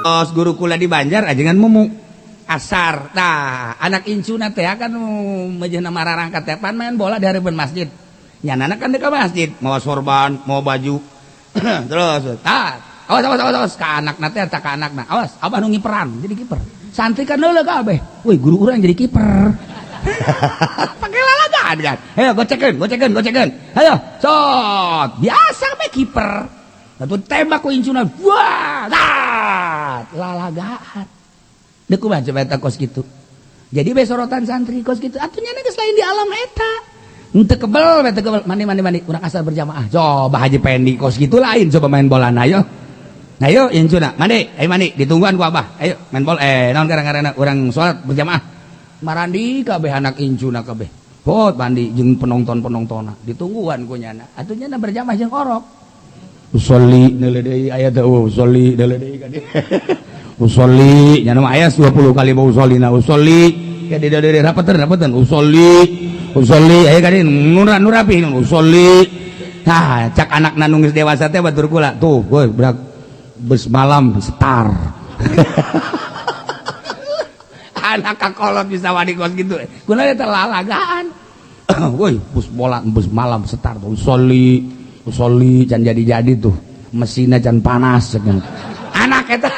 Os guru kula di Banjar ajengan Mumu asar. Tah, anak incuna teh kan mejehna mararangkat teh pan main bola di hareupeun masjid. Nyanana kan dekat masjid, mau sorban, mau baju. Terus, tah, awas awas awas awas ka anakna teh ka anakna. Awas, abah nu ngiperan jadi kiper. Santri kan leuleuh kabeh. Woi, guru urang jadi kiper. Pakai lalagaan kan. Ayo gocekeun, gocekeun, gocekeun. Ayo, sot. Biasa we kiper. Lalu tembak ku incuna. Wah, tat, lalagaan. Deuk kumaha coba eta kos kitu. Jadi be sorotan santri kos kitu. Atuh nya geus lain di alam eta. Henteu kebel, teu kebel. Mandi mandi mandi, urang asar berjamaah. Coba Haji Pendi kos kitu lain coba main bola na ayo. Nah ayo incuna, mandi, ayo mandi, ditungguan ku abah. Ayo main bola naon karang-karang urang salat berjamaah. Marandi kabeh anak incuna kabeh. Hot mandi jeung penonton-penontonna. Ditungguan ku nyana. Atuh nyana berjamaah jeung orok. Usolli neuleuh deui aya teh usolli neuleuh deui ka dieu. Usolli nya mah aya 20 kali mau usolli na usolli ka dieu deui rapeteun rapeteun usolli usolli aya ka dieu nura nurapi usolli. Tah cak anakna nu geus dewasa teh batur kula tuh woi brak bes malam star. Anak kakolot bisa wani kos gitu. Kunaon eta lalagaan. Woi bus bola bus malam star tuh usolli usolli can jadi-jadi tuh mesinnya can panas cenah. Anak eta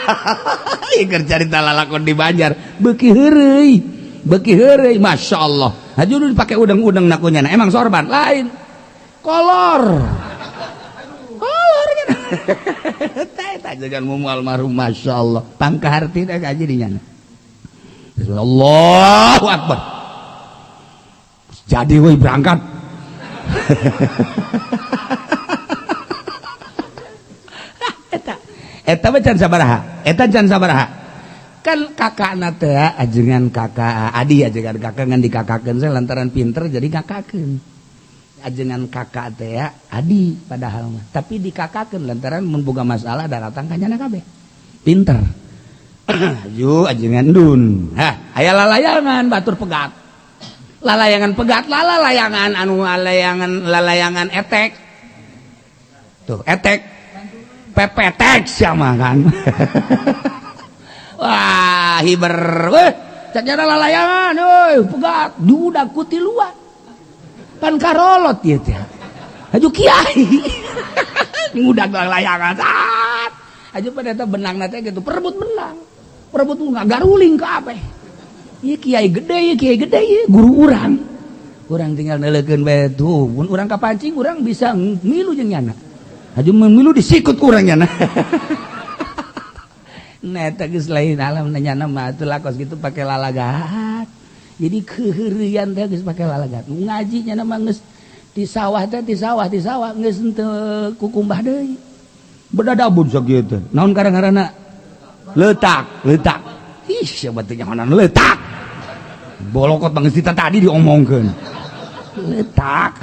keur carita lalakon di Banjar beuki heureuy Masya Allah. Haju dipake udeng-udeng nakunya emang sorban lain kolor kolor kan eta eta jangan almarhum Masya Allah pangkahartina kaji di nyana. Allahu Akbar jadi woi berangkat. Eta mah can sabaraha, eta can sabaraha kan kakakna teh ajengan kakak adi ajengan kakak ngan dikakakeun saya lantaran pinter jadi kakakeun ajengan kakak teh adi padahal mah tapi dikakakeun lantaran mun boga masalah datang ka nyana kabeh pinter. Aju ajengan dun hah aya lalayangan batur pegat lalayangan pegat lalayangan anu lalayangan lalayangan etek tuh etek pepetek sama kan. Wah hiber weh cak nyana lalayangan euy pegat diudag ku tiluan pan karolot ieu teh aju kiai ngudag lalayangan sat aju pada eta benangna teh gitu perebut benang perebut garuling kabeh ieu kiai gede ieu kiai gede ieu guru urang urang tinggal neuleukeun bae tuh mun urang kapancing urang bisa milu jeung nyana aju milu disikut ku urang nyana. Nah eta geus lain alam nyana mah atuh lakos gitu pake lalagaan. Jadi keheureuyan teh geus pake lalagaan. Ngaji nyana mah geus di sawah teh di sawah di sawah geus henteu kukumbah deui. Bedadabun sakieu teh. Naon karang-karana? Letak, letak. Ih, siapa teh nyahonan letak. Bolokot bang tadi diomongkeun. Letak.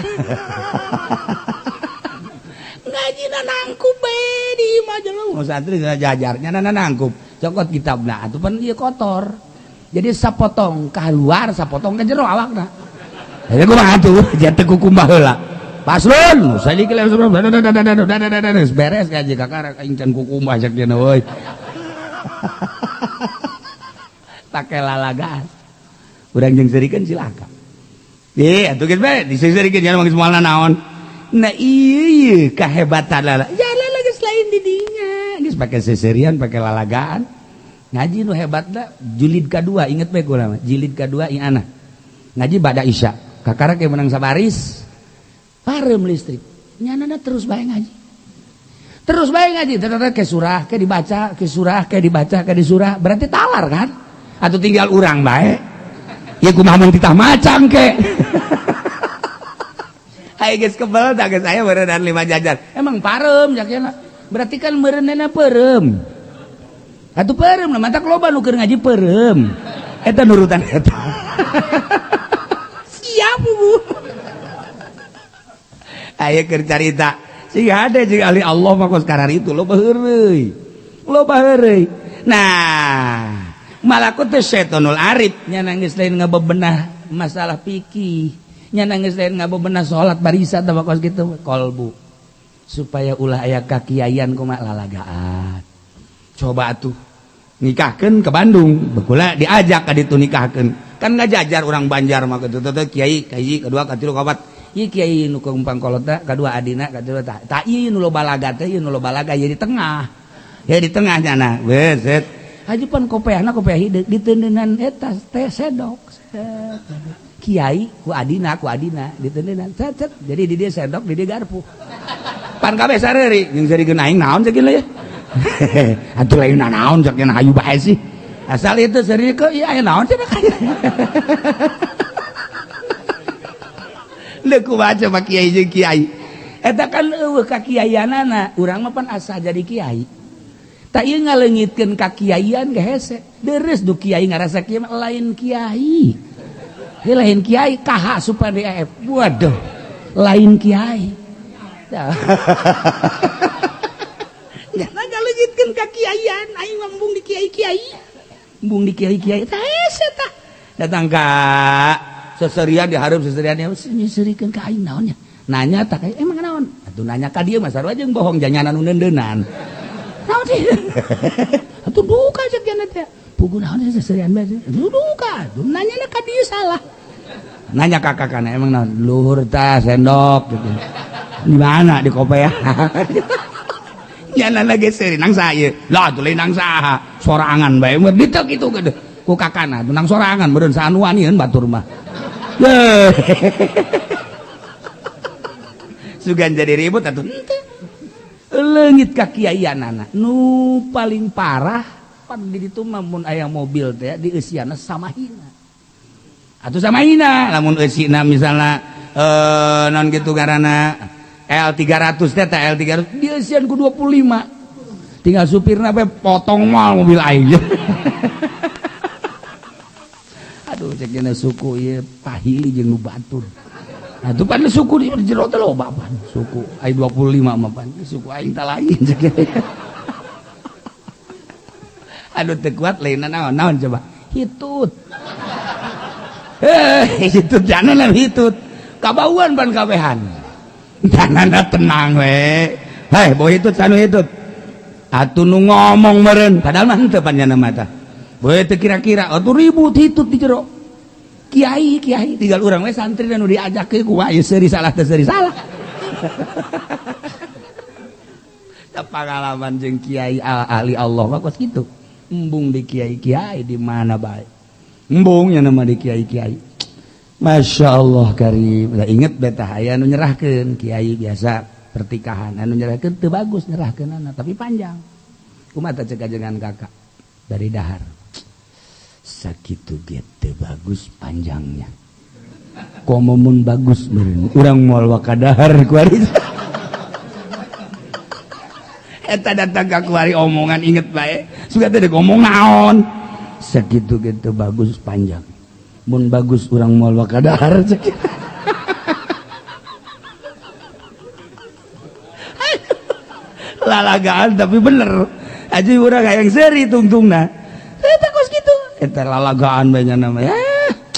Ngaji na nangkup bae di imah jelema santri jajar nya na nangkup. Cokot kitabna atuh pan ieu kotor. Jadi sapotong keluar, sapotong ke jero awakna. Jadi kumaha atuh jatuh kukumbah heula. Paslon, beres ngaji kakak aing can kukumbah cek dieuna euy. Pakai lalagaan. Urang jeung seurikeun cilaka. Ih, atuh geus bae diseurikeun nya mah geus moal naon. Nah iya kehebatan lala. Ya lala geus lain di dinya. Geus pake seserian, pake lalagaan. Ngaji nu hebatna jilid kadua, inget bae kula mah. Jilid kadua ieu ngaji bada isya. Kakara ke menang sabaris. Parem listrik. Nyanana terus bae ngaji. Terus bae ngaji, terus ke surah, ke dibaca, ke surah, ke dibaca, ke disurah, berarti talar kan? Atau tinggal urang bae. Ya kumaha mun titah macang ke. Hai geus kebel tak geus aya meureunana 5 jajar. Emang parem jakena. Berarti kan meureunana parem. Atuh parem lah matak loba nu keur ngaji parem. Eta nurutan eta. Siap Bu. Aya keur carita. Sing hade jeung ahli Allah mah kos karar itu loba heureuy. Loba heureuy. Nah, malakut teh setonul arif nya nangis lain ngabebenah masalah fikih. Nya nangis lain ngabebenah salat barisa tah kos kitu kolbu. Supaya ulah aya kakiaian kumaha lalagaan. Coba atuh. Nikahkeun ke Bandung, bekula diajak ka ditu nikahkeun. Kan ngajajar urang Banjar mah kitu teh kiai, kahiji, kadua, katilu, kaopat. Ieu kiai nu kumpang kolotna, kadua adina, katilu tah. Tah ieu nu loba laga teh, ieu nu loba laga ieu di tengah. Ya di tengah nyana. Beset. Haji pan kopeahna kopeah hideung diteuneunan eta teh sedok. Kiai ku adina diteuneunan. Set set. Jadi di dieu sendok, di dieu garpu. Pan kabeh sareuri jeung sarikeun aing naon cek ieu. Atuh lain naon cek hayu bae sih. Asal itu seri ke ieu aya naon cenah. Leuh kumaha coba kiai jeung kiai. Eta kan eueuh ka kiaianana, urang mah pan asa jadi kiai. Tak ieu ngaleungitkeun ka kiaian ge hese. Deres du kiai ngarasa kieu mah lain kiai. Heuh lain kiai kaha supaya DF. Waduh, lain kiai. Jangan ngaleungitkeun ka kiaian, aing mah embung di kiai-kiai. Embung di kiai-kiai tah hese tah. Datang ka seserian di hareup seserian nyeuseurikeun ka aing naon nya. Nanya tah emang naon? Atuh nanya ka dieu mah sarua jeung bohong janyanan nu neundeunan. Naon sih? Atuh duka cek jana teh. Puguh naon seserian bae. Duka, nanya ka dieu salah. Nanya ka kakana emang naon? Luhur tah sendok gitu. Di mana di kopea? Nyana lagi seuri nang saha? Lah atuh lain nang saha. Sorangan bae mah ditu kitu geuh. Ku kakana nang sorangan meureun saanuan batur mah. Sugan jadi ribut atuh henteu. Leungit ka kiaianana. Nu paling parah pan di ditu mah mun aya mobil teh dieusiana sama hina. Atuh sama hina lamun eusina misalna non gitu ngaranna L300 teh L300 dieusian ku 25. Tinggal supirna bae potong mal mobil aing. Aduh cek dina suku ieu pahili jeung nu batur. Atuh pan suku di jero teh loba pan suku ai 25 mah pan suku aing tah lain cek. Aduh teu kuat lainna naon naon coba hitut. Hitut jangan hitut. Kabauan pan kabehan. Jangan tenang we. Hei boy hitut sanu hitut. Atuh nu ngomong meureun padahal mah henteu panjana mata. Boy teu kira-kira atuh ribut hitut di jero. Kiai kiai tinggal urang we santri nu diajak ke kumaha ieu seuri salah teu seuri salah. Da pangalaman jeung kiai ahli Allah mah kos kitu. Embung di kiai-kiai di mana bae. Embung nya nama di kiai-kiai. Masya Allah karim. Lah inget betah aya nu nyerahkeun kiai biasa pertikahan anu nyerahkeun teu bagus nyerahkeunana tapi panjang. Kumaha teh cek ajengan kakak dari dahar. Sakitu ge teu bagus panjangnya. Komo mun bagus meureun urang moal wakadahar kuari. Eta datang ka kuari omongan inget bae. Suka teh ngomong naon. Sakitu ge teu bagus panjang. Mun bagus urang moal wakadahar cek. Lalagaan tapi bener. Aji urang hayang seuri tungtungna. Eta kos kitu. Eta lalagaan bae nya nama.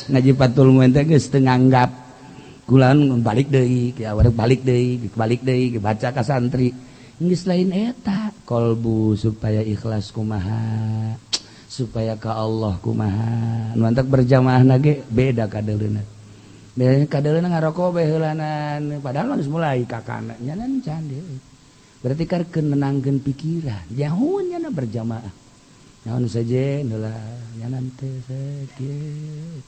Ngaji patul mun teh geus teu nganggap. Kulan balik deui, kieu balik deui, baca ka santri. Geus lain eta kolbu supaya ikhlas kumaha, supaya ka Allah kumaha. Nu antak berjamaah ge beda kadeuleuna. Beda kadeuleuna ngarokok bae heulanan, padahal geus mulai kakana nya can deui. Berarti karkeun nenangkeun pikiran. Jahun nya berjamaah. Naon saja heula nya teh sakieu.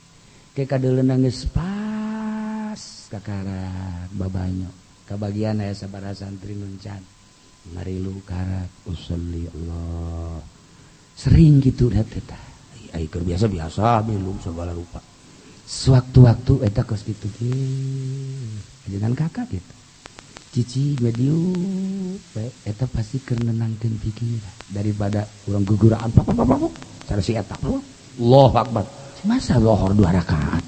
Ke kadeuleuna geus pas kakarak babanyo. Kabagian aya sabaraha santri nu can. Ngarilu karak usolli Allah. Sering gitu dat eta. Ai keur biasa-biasa belum segala rupa. Sewaktu-waktu eta kos kitu ge. Ajengan kakak gitu. Cici mediu eta pasti keur nenangkeun pikiran daripada urang guguraan pap pap pap cara si eta. Allahu Akbar. Masa lohor 2 rakaat.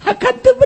Akan teu